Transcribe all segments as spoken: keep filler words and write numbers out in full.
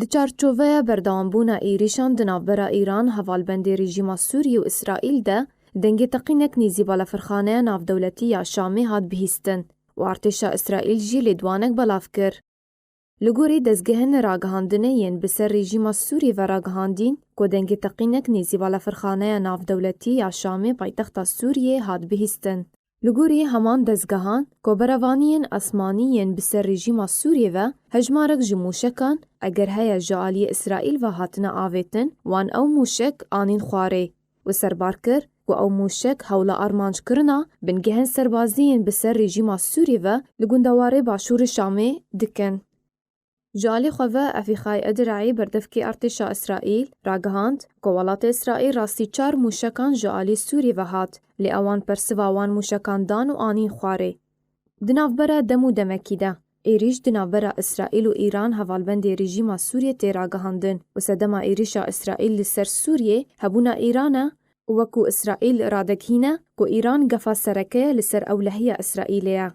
Di çarçoveya berdewambûna êrîşan di navbera Îran, hevalbendê rejîma Sûriyê û Îsraîl de, dengê teqînek nêzî balafirxaneya navdewletî ya Şamê hat bihîstin û artêşa Îsraîl jî lêdwanek belav kir. Li gorî dezgehên ragihandinê yên bi ser rejîma Sûriyê ve ragihandîn ku dengê teqînek nêzî balafirxaneya navdewletî ya Şamê paytexta Sûriyê hat bihîstin. Li gorî heman dezgehan, ku berevaniyên esmanî yên bi ser rejîma Sûriyê ve hejmarek ji mûşekan, eger heye ji aliyê Îsraîl ve hatine avêtin, wan ew mûşek anîn xwarê û serbar kir ku ew mûşek hewla armanckirina bingehên serbazî yên bi ser rejîma Sûriyê ve li gundewarê başûrê Şamê dikin. Ji alî xwe ve Efîxay Ediraî berdevkê artêşa Îsraîl ragihand ku welatê Îsraîl rastî çar mûşekan ji alî Sûriyê ve hat, lê ewan persiva wan mûşekan dan û anîn xwarê. Di navbera dem û demekî de, êrîş di navbera Îsraîl û Îran hevalbendê rejîma Sûriyê tê ragihandin û sedema êrîşa Îsraîl li ser Sûriyê hebûna Îran e û wekû Îsraîl radegihîne ku Îran gefa sereke ye li ser ewlehiya Îsraîlê ye.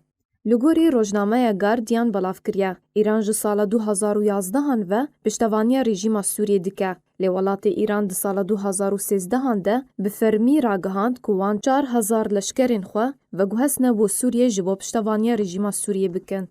Li gorî rojnameya Guardian belav kiriye, Îran ji sala du hazar û yazdehan ve piştevaniya rejîma Sûriyê dike, lê welatê Îran di sala du hazar û sêzdehan de bi fermî ragihand ku wan çar hezar leşkerên xwe veguhestine bo Sûriyê ji bo piştevaniya rejîma Sûriyê bikin.